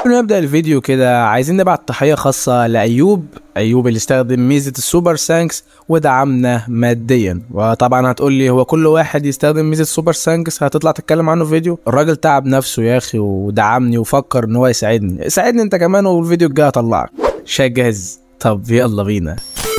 قبل ما نبدا الفيديو كده عايزين نبعت تحية خاصة لايوب، ايوب اللي استخدم ميزة ال super thanks ودعمنا ماديا. وطبعا هتقول لي هو كل واحد يستخدم ميزة ال super thanks هتطلع تتكلم عنه في فيديو؟ الراجل تعب نفسه يا اخي ودعمني وفكر ان هو يساعدني، ساعدني انت كمان والفيديو الجاي هطلعك. شاي جاهز؟ طب يلا بينا.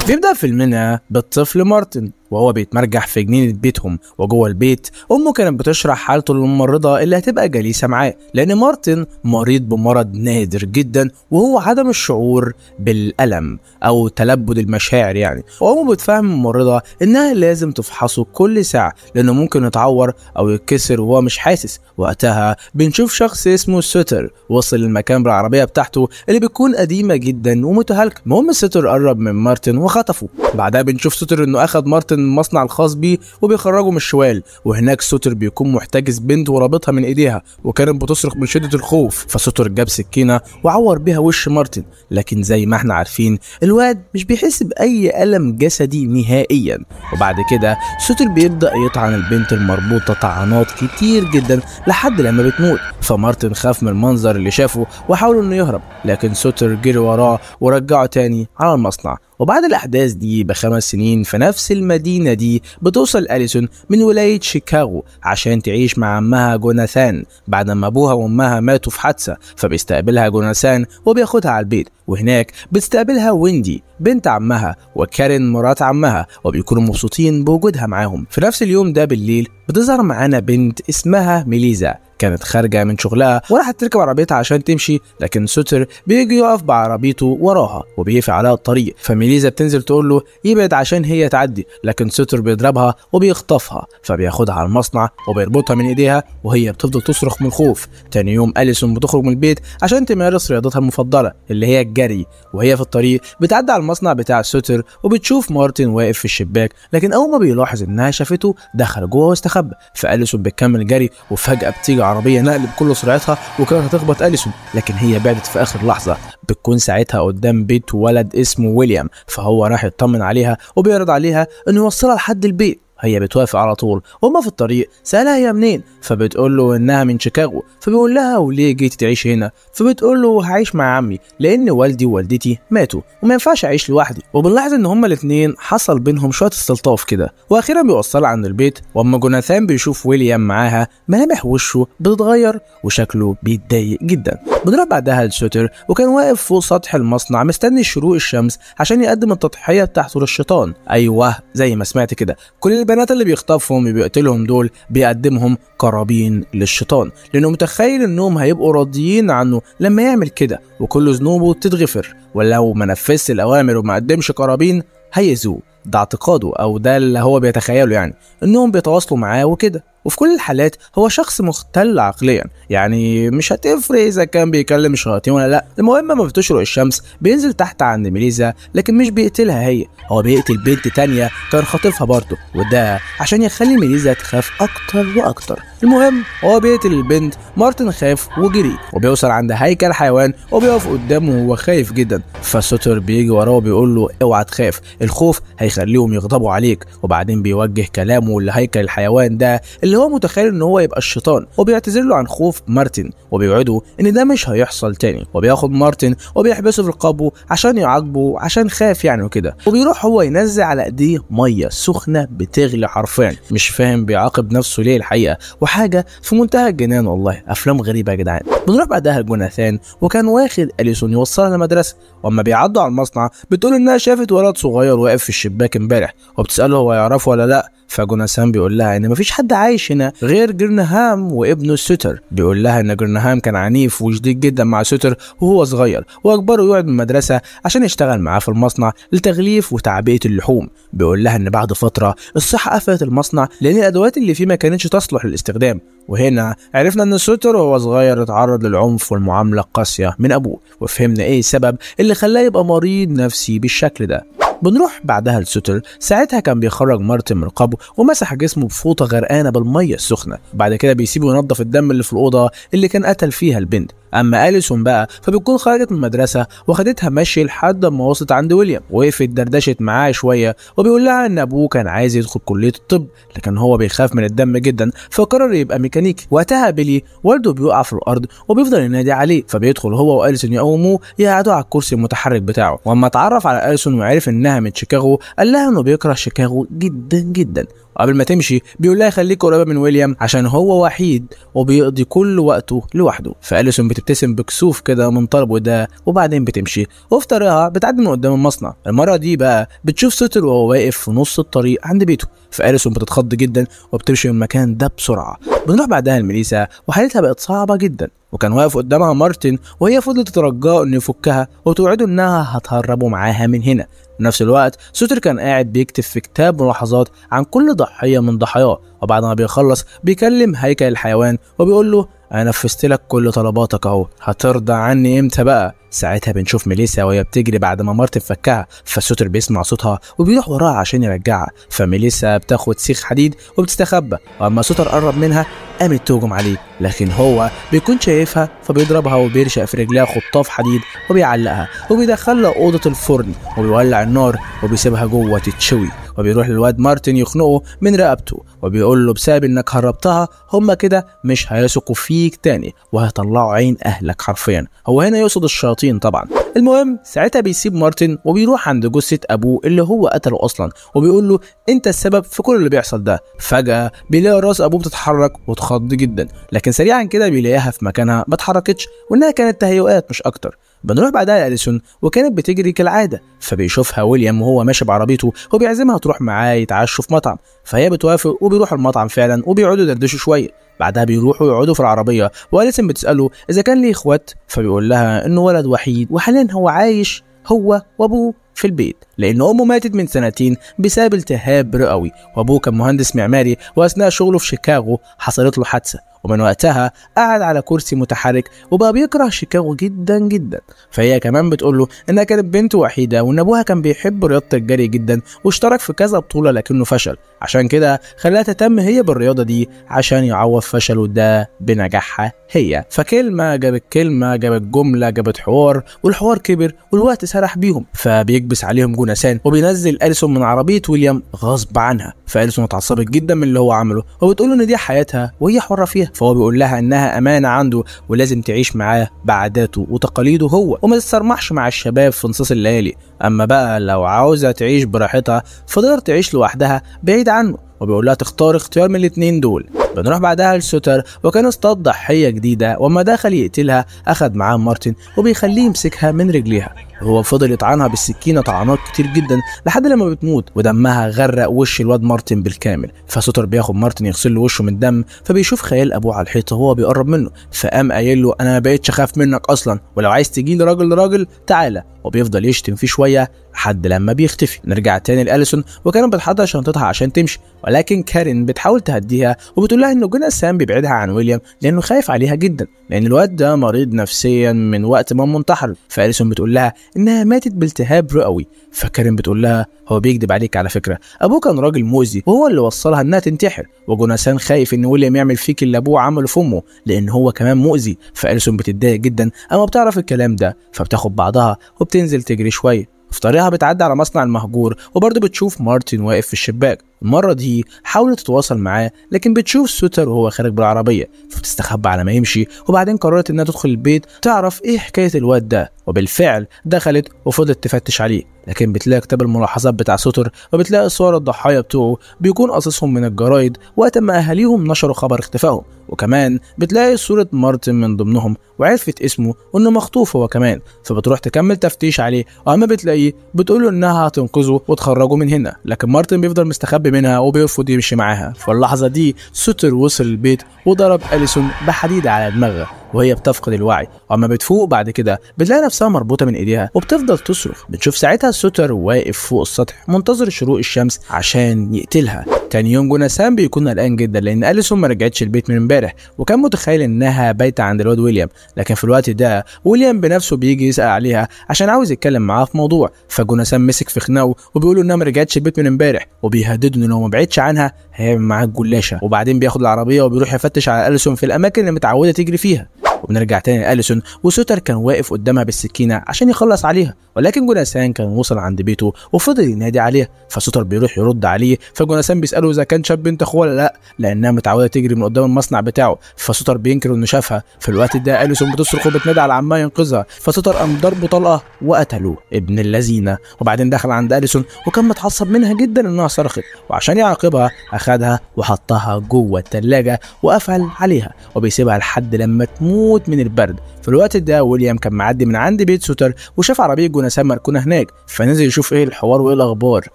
بيبدأ فيلمنا بالطفل مارتن وهو بيتمرجح في جنينة بيتهم، وجوه البيت أمه كانت بتشرح حالته للممرضة اللي هتبقى جليسة معاه، لأن مارتن مريض بمرض نادر جدا وهو عدم الشعور بالألم أو تلبد المشاعر يعني. وأمه بتفهم الممرضة إنها لازم تفحصه كل ساعة لأنه ممكن يتعور أو يتكسر وهو مش حاسس. وقتها بنشوف شخص اسمه سوتر وصل المكان بالعربية بتاعته اللي بتكون قديمة جدا ومتهالكة. المهم سوتر قرب من مارتن وخطفه. بعدها بنشوف سوتر إنه أخد مارتن المصنع الخاص بيه وبيخرجه من الشوال، وهناك سوتر بيكون محتجز بنت ورابطها من ايديها وكانت بتصرخ من شده الخوف. فسوتر جاب سكينة وعور بيها وش مارتن، لكن زي ما احنا عارفين الواد مش بيحس باي الم جسدي نهائيا. وبعد كده سوتر بيبدا يطعن البنت المربوطه طعنات كتير جدا لحد لما بتموت. فمارتن خاف من المنظر اللي شافه وحاول انه يهرب، لكن سوتر جري وراه ورجعه تاني على المصنع. وبعد الأحداث دي ب5 سنين في نفس المدينة دي بتوصل أليسون من ولاية شيكاغو عشان تعيش مع عمها جوناثان بعد ما أبوها وأمها ماتوا في حادثة. فبيستقبلها جوناثان وبياخدها على البيت، وهناك بتستقبلها ويندي بنت عمها وكارين مرات عمها، وبيكونوا مبسوطين بوجودها معاهم. في نفس اليوم ده بالليل بتظهر معانا بنت اسمها ميليزا، كانت خارجة من شغلها وراحت تركب عربيتها عشان تمشي، لكن سوتر بيجي يقف بعربيته وراها وبيقفل عليها الطريق. فميليزا بتنزل تقول له يبعد عشان هي تعدي، لكن سوتر بيضربها وبيخطفها، فبياخدها على المصنع وبيربطها من ايديها وهي بتفضل تصرخ من الخوف. تاني يوم أليسون بتخرج من البيت عشان تمارس رياضتها المفضلة اللي هي الجري، وهي في الطريق بتعدي على المصنع بتاع سوتر وبتشوف مارتن واقف في الشباك، لكن اول ما بيلاحظ انها شافته دخل جوه واستخبى. فأليسون بتكمل جري وفجأة بتيجي عربية نقل بكل سرعتها وكانت هتخبط أليسون، لكن هي بعدت في آخر لحظة. بتكون ساعتها قدام بيت ولد اسمه ويليام، فهو راح يطمن عليها وبيعرض عليها انه يوصلها لحد البيت. هي بتوافق على طول. وهما في الطريق سألها هي منين، فبتقول له انها من شيكاغو. فبيقول لها وليه جيتي تعيش هنا؟ فبتقول له هعيش مع عمي لان والدي ووالدتي ماتوا وما ينفعش اعيش لوحدي. وبنلاحظ ان هما الاثنين حصل بينهم شوية استلطاف كده. واخيرا بيوصلها عند البيت، واما جوناثان بيشوف ويليام معاها ملامح وشه بتتغير وشكله بيتضايق جدا. بنروح بعدها لسوتر وكان واقف فوق سطح المصنع مستني شروق الشمس عشان يقدم التضحية بتاعته للشيطان. ايوه زي ما سمعت كده، كل البنات اللي بيخطفهم وبيقتلهم دول بيقدمهم قرابين للشيطان، لانه متخيل انهم هيبقوا راضيين عنه لما يعمل كده وكل ذنوبه تتغفر، ولو ما نفذش الاوامر وما قدمش قرابين هيأذوه. ده اعتقاده او ده اللي هو بيتخيله، يعني انهم بيتواصلوا معاه وكده. وفي كل الحالات هو شخص مختل عقليا، يعني مش هتفرق اذا كان بيكلم شياطين ولا لا. المهم ما بتشرق الشمس بينزل تحت عند ميليزا، لكن مش بيقتلها هي، هو بيقتل بنت تانية كان خاطفها برضه، وده عشان يخلي ميليزا تخاف اكتر واكتر. المهم هو بيقتل البنت، مارتن خاف وجري وبيوصل عند هيكل حيوان وبيقف قدامه وهو خايف جدا. فسوتر بيجي وراه وبيقول له اوعى تخاف، الخوف هيخليهم يغضبوا عليك. وبعدين بيوجه كلامه لهيكل الحيوان ده اللي هو متخيل ان هو يبقى الشيطان، وبيعتذر له عن خوف مارتن وبيوعده ان ده مش هيحصل تاني. وبياخد مارتن وبيحبسه في القبو عشان يعاقبه عشان خاف يعني وكده. وبيروح هو ينزل على ايديه مية سخنة بتغلي حرفيا، مش فاهم بيعاقب نفسه ليه الحقيقة، وحاجه في منتهى الجنان والله، افلام غريبة يا جدعان. بنروح بعدها لجوناثان وكان واخد اليسون يوصلها المدرسة، واما بيعدوا على المصنع بتقول انها شافت ولد صغير واقف في الشباك امبارح، وبتساله هو يعرفه ولا لا. فجوناثان بيقول لها ان مفيش حد عايش هنا غير جرنهام وابنه سوتر. بيقول لها ان جرنهام كان عنيف وشديد جدا مع سوتر وهو صغير، واجبره يقعد من المدرسة عشان يشتغل معاه في المصنع لتغليف وتعبئه اللحوم. بيقول لها ان بعد فترة الصحة قفلت المصنع لان الادوات اللي فيه ما كانتش تصلح للاستخدام. وهنا عرفنا ان سوتر وهو صغير اتعرض للعنف والمعاملة القاسية من ابوه، وفهمنا ايه السبب اللي خلاه يبقى مريض نفسي بالشكل ده. بنروح بعدها لسوتر، ساعتها كان بيخرج مارتن من القبو ومسح جسمه بفوطه غرقانة بالمية السخنة. بعد كده بيسيبه ينظف الدم اللي في الاوضة اللي كان قتل فيها البنت. اما اليسون بقى فبتكون خرجت من المدرسة وخدتها مشي لحد ما وصلت عند ويليام، وقفت دردشت معاه شوية وبيقول لها ان ابوه كان عايز يدخل كليه الطب لكن هو بيخاف من الدم جدا فقرر يبقى ميكانيكي. وقتها بيلي والده بيقع في الارض وبيفضل ينادي عليه، فبيدخل هو واليسون يقوموه يقعدوا على الكرسي المتحرك بتاعه. واما اتعرف على اليسون وعرف انها من شيكاغو قال لها انه بيكره شيكاغو جدا جدا، وقبل ما تمشي بيقول لها خليك قريبه من ويليام عشان هو وحيد وبيقضي كل وقته لوحده. فاليسون بتبتسم بكسوف كده من طلبه ده وبعدين بتمشي، وفي طريقها بتعدي من قدام المصنع. المرة دي بقى بتشوف ستر وهو واقف في نص الطريق عند بيته، فاليسون بتتخض جدا وبتمشي من المكان ده بسرعة. بنروح بعدها لميليسا وحالتها بقت صعبة جدا، وكان واقف قدامها مارتن وهي فضلت تترجاه انه يفكها وتوعده انها هتهربه معاها من هنا. في نفس الوقت سوتر كان قاعد بيكتب في كتاب ملاحظات عن كل ضحية من ضحاياه، وبعد ما بيخلص بيكلم هيكل الحيوان وبيقول له انا نفذت لك كل طلباتك اهو، هترضى عني امتى بقى؟ ساعتها بنشوف ميليسا وهي بتجري بعد ما مارتن فكها، فسوتر بيسمع صوتها وبيروح وراها عشان يرجعها، فميليسا بتاخد سيخ حديد وبتستخبى، واما سوتر قرب منها قامت تهجم عليه، لكن هو بيكون شايفها فبيضربها وبيرشق في رجليها خطاف حديد وبيعلقها وبيدخلها اوضة الفرن وبيولع النار وبيسيبها جوه تتشوي، وبيروح للواد مارتن يخنقه من رقبته وبيقول له بسبب انك هربتها هما كده مش هيثقوا فيك تاني وهيطلعوا عين اهلك حرفيا، هو هنا يقصد الشياطين طبعا. المهم ساعتها بيسيب مارتن وبيروح عند جثة ابوه اللي هو قتله اصلا وبيقول له انت السبب في كل اللي بيحصل ده. فجأة بيلاقي راس ابوه بتتحرك وتخض جدا، لكن سريعا كده بيلاقيها في مكانها ما اتحركتش وانها كانت تهيؤات مش اكتر. بنروح بعدها لأليسون وكانت بتجري كالعادة، فبيشوفها ويليام وهو ماشي بعربيته وبيعزمها تروح معاه يتعشوا في مطعم، فهي بتوافق وبيروحوا المطعم فعلا وبيقعدوا يدردشوا شوية. بعدها بيروحوا يقعدوا في العربية وأليسون بتسأله إذا كان ليه إخوات، فبيقول لها إنه ولد وحيد وحاليا هو عايش هو وأبوه في البيت لأن أمه ماتت من سنتين بسبب التهاب رئوي، وأبوه كان مهندس معماري وأثناء شغله في شيكاغو حصلت له حادثة، ومن وقتها قعد على كرسي متحرك وبقى بيكره شيكاغو جدا جدا. فهي كمان بتقول له انها كانت بنت وحيده وان ابوها كان بيحب رياضة الجري جدا واشترك في كذا بطوله لكنه فشل، عشان كده خلاها تهتم هي بالرياضة دي عشان يعوض فشله ده بنجاحها هي. فكلمه جابت كلمة جابت جملة جابت حوار، والحوار كبر والوقت سرح بيهم، فبيكبس عليهم جوناثان وبينزل اليسون من عربية ويليام غصب عنها. فاليسون اتعصبت جدا من اللي هو عمله وبتقول له ان دي حياتها وهي حره فيها، فهو بيقول لها انها امانه عنده ولازم تعيش معاه بعاداته وتقاليده هو وما تتصرمحش مع الشباب في نصاص الليالي، اما بقى لو عاوزه تعيش براحتها فتقدر تعيش لوحدها بعيد عنه، وبيقول لها تختار اختيار من الاثنين دول. بنروح بعدها لسوتر وكان اصطاد ضحية جديدة، وما دخل يقتلها اخد معاه مارتن وبيخليه يمسكها من رجليها، وهو فضل يطعنها بالسكينة طعنات كتير جدا لحد لما بتموت ودمها غرق وش الواد مارتن بالكامل. فسوتر بياخد مارتن يغسل له وشه من الدم، فبيشوف خيال ابوه على الحيطة وهو بيقرب منه، فقام قايل له انا ما بقتش اخاف منك اصلا، ولو عايز تجي لي راجل لراجل تعالى، وبيفضل يشتم فيه شوية لحد لما بيختفي. نرجع تاني لأليسون وكانت بتحضر شنطتها عشان تمشي، ولكن كارين بتحاول تهديها وبتقول لها انه جوناثان بيبعدها عن ويليام لانه خايف عليها جدا لان الواد ده مريض نفسيا من وقت ما انتحر. فأليسون بتقول لها انها ماتت بالتهاب رئوي، فكارين بتقول لها هو بيكذب عليك على فكرة، ابوه كان راجل مؤذي وهو اللي وصلها انها تنتحر، وجوناثان خايف ان ويليام يعمل فيك اللي ابوه عمله في امه لان هو كمان مؤذي. فأليسون بتتضايق جدا اما بتعرف الكلام ده، فبتاخد بعضها وبتنزل تجري شوية. في طريقها بتعدي على مصنع المهجور وبرضه بتشوف مارتن واقف في الشباك، المرة دي حاولت تتواصل معاه لكن بتشوف سوتر وهو خارج بالعربية فبتستخبى على ما يمشي، وبعدين قررت انها تدخل البيت تعرف ايه حكاية الواد ده، وبالفعل دخلت وفضلت تفتش عليه، لكن بتلاقي كتاب الملاحظات بتاع سوتر وبتلاقي صور الضحايا بتوعه بيكون قصصهم من الجرايد وقت ما اهاليهم نشروا خبر اختفائهم، وكمان بتلاقي صورة مارتن من ضمنهم وعرفت اسمه وانه مخطوف هو كمان، فبتروح تكمل تفتيش عليه، واما بتلاقيه بتقوله انها هتنقذه وتخرجه من هنا، لكن مارتن بيفضل مستخبي منها وبيرفض يمشي معاها. في اللحظة دي سوتر وصل البيت وضرب أليسون بحديدة على دماغها وهي بتفقد الوعي، واما بتفوق بعد كده بتلاقي نفسها مربوطة من ايديها وبتفضل تصرخ. بتشوف ساعتها سوتر واقف فوق السطح منتظر شروق الشمس عشان يقتلها. تاني يوم جوناثان بيكون قلقان جدا لان أليسون ما رجعتش البيت من امبارح، وكان متخيل انها بايته عند الواد ويليام، لكن في الوقت ده ويليام بنفسه بيجي يسأل عليها عشان عاوز يتكلم معاها في موضوع. فجوناثان مسك في خناقه وبيقول له انها ما رجعتش البيت من امبارح، وبيهدده انه لو ما بعدش عنها هيعمل معاه الجلاشه. وبعدين بياخد العربية وبيروح يفتش على أليسون في الاماكن اللي متعوده تجري فيها. وبنرجع تاني لأليسون، وسوتر كان واقف قدامها بالسكينة عشان يخلص عليها، ولكن جوناثان كان وصل عند بيته وفضل ينادي عليها، فسوتر بيروح يرد عليه، فجوناثان بيساله اذا كان شاف بنت اخوه ولا لا، لانها متعوده تجري من قدام المصنع بتاعه، فسوتر بينكر انه شافها. في الوقت ده أليسون بتصرخ وبتنادي على عمها ينقذها، فسوتر قام ضربه طلقه وقتله ابن اللذينه. وبعدين دخل عند أليسون وكان متعصب منها جدا انها صرخت، وعشان يعاقبها اخدها وحطها جوه الثلاجة وقفل عليها وبيسيبها لحد لما تموت من البرد. في الوقت ده ويليام كان معدي من عند بيت سوتر وشاف عربية جوناثان مركونة هناك، فنزل يشوف ايه الحوار وايه الاخبار،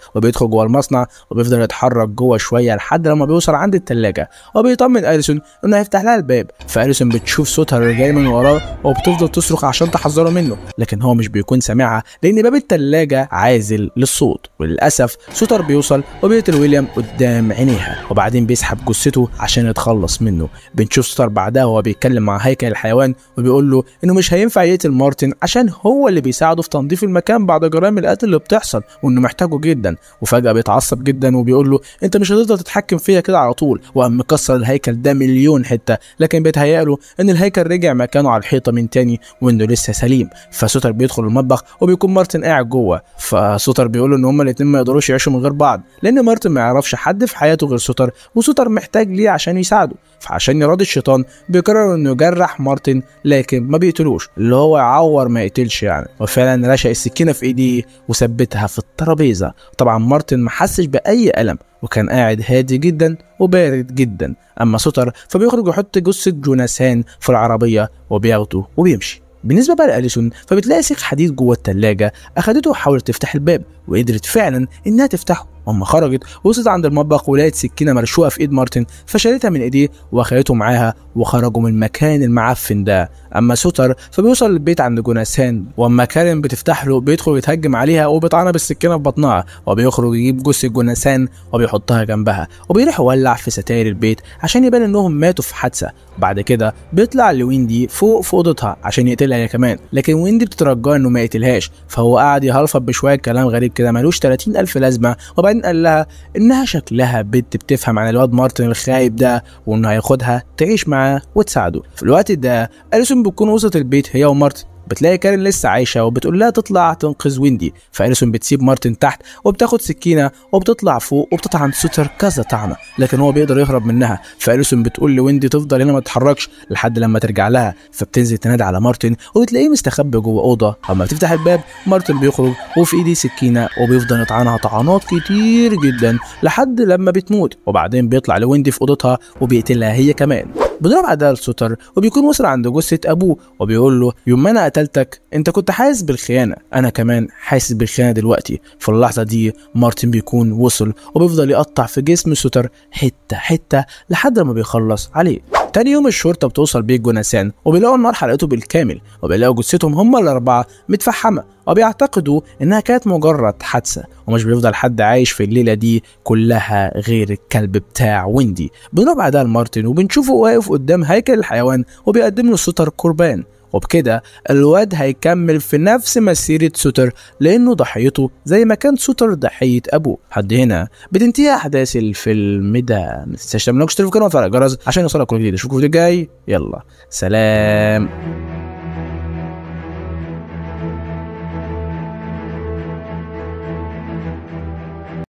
وبيدخل جوه المصنع وبيفضل يتحرك جوه شوية لحد لما بيوصل عند الثلاجة، وبيطمن أليسون انه هيفتح لها الباب. فأليسون بتشوف سوتر جاي من وراه وبتفضل تصرخ عشان تحذره منه، لكن هو مش بيكون سامعها لان باب الثلاجة عازل للصوت. وللاسف سوتر بيوصل وبيقتل ويليام قدام عينيها، وبعدين بيسحب جثته عشان يتخلص منه. بنشوف سوتر بعدها وهو بيتكلم مع هيكل الحيوان وبيقول له انه مش هينفع يقتل مارتن عشان هو اللي بيساعده في تنظيف المكان بعد جرائم القتل اللي بتحصل، وانه محتاجه جدا. وفجأة بيتعصب جدا وبيقول له انت مش هتفضل تتحكم فيا كده على طول، وقام مكسر الهيكل ده مليون حتة، لكن بيتهيأ له ان الهيكل رجع مكانه على الحيطة من تاني وانه لسه سليم. فسوتر بيدخل المطبخ وبيكون مارتن قاعد جوه، فسوتر بيقول له ان هما الاثنين ما يقدروش يعيشوا من غير بعض، لان مارتن ما يعرفش حد في حياته غير سوتر، وسوتر محتاج ليه عشان يساعده. فعشان يراضي الشيطان بيقرر انه يجرح مارتن لكن ما بيقتلوش، اللي هو يعور ما يقتلش يعني. وفعلا رشق السكينة في ايديه وثبتها في الترابيزة. طبعا مارتن ما حسش باي الم وكان قاعد هادي جدا وبارد جدا. اما سوتر فبيخرج يحط جثة جوناثان في العربية وبياخده وبيمشي. بالنسبة بقى لأليسون فبتلاقي سيخ حديد جوه الثلاجة، اخدته وحاولت تفتح الباب وقدرت فعلا انها تفتحه. اما خرجت وصلت عند المطبخ ولقت سكينة مرشوقه في ايد مارتن، فشالتها من ايديه واخدته معاها وخرجوا من المكان المعفن ده. اما سوتر فبيوصل البيت عند جوناثان، واما كارين بتفتح له بيدخل ويتهجم عليها وبيطعنها بالسكينة في بطنها، وبيخرج يجيب جثة جوناثان وبيحطها جنبها، وبيروح يولع في ستاير البيت عشان يبان انهم ماتوا في حادثه. بعد كده بيطلع لويندي فوق في اوضتها عشان يقتلها هي كمان، لكن ويندي بتترجاه انه ما يقتلهاش، فهو قعد يهلفط بشوية كلام غريب كده ملوش 30,000 لازمه. وبعدين قال لها انها شكلها بنت بتفهم عن الواد مارتن الخايب ده، وانه هياخدها تعيش معاه وتساعده. في الوقت ده أليسون بتكون وصلت البيت هي ومارتن، بتلاقي كارين لسه عايشه وبتقول لها تطلع تنقذ ويندي، فأليسون بتسيب مارتن تحت وبتاخد سكينة وبتطلع فوق وبتطعن سوتر كذا طعنه، لكن هو بيقدر يهرب منها. فأليسون بتقول لويندي تفضل هنا ما تتحركش لحد لما ترجع لها، فبتنزل تنادي على مارتن وبتلاقيه مستخبي جوه اوضة. اما بتفتح الباب مارتن بيخرج وفي ايديه سكينة وبيفضل يطعنها طعنات كتير جدا لحد لما بتموت، وبعدين بيطلع لويندي في اوضتها وبيقتلها هي كمان. بنروح بعدها لسوتر وبيكون وصل عند جثة ابوه وبيقول له يوم ما انا قتلتك انت كنت حاسس بالخيانة، انا كمان حاسس بالخيانة دلوقتي. في اللحظة دي مارتن بيكون وصل وبيفضل يقطع في جسم سوتر حتة حتة لحد ما بيخلص عليه. تاني يوم الشرطة بتوصل بيت جوناثان وبيلاقوا النار حرقته بالكامل، وبيلاقوا جثتهم هم الاربعة متفحمه، وبيعتقدوا انها كانت مجرد حادثه، ومش بيفضل حد عايش في الليلة دي كلها غير الكلب بتاع ويندي. بنروح بعدها لمارتن وبنشوفه واقف قدام هيكل الحيوان وبيقدم له سوتر قربان، وبكده الواد هيكمل في نفس مسيرة سوتر لأنه ضحيته زي ما كان سوتر ضحية أبوه. لحد هنا بتنتهي أحداث الفيلم ده. ما تنساش تعمل like واشترك في القناة وتفعل الجرس عشان يوصلك كل جديد. اشوفكم في الفيديو الجاي، يلا سلام.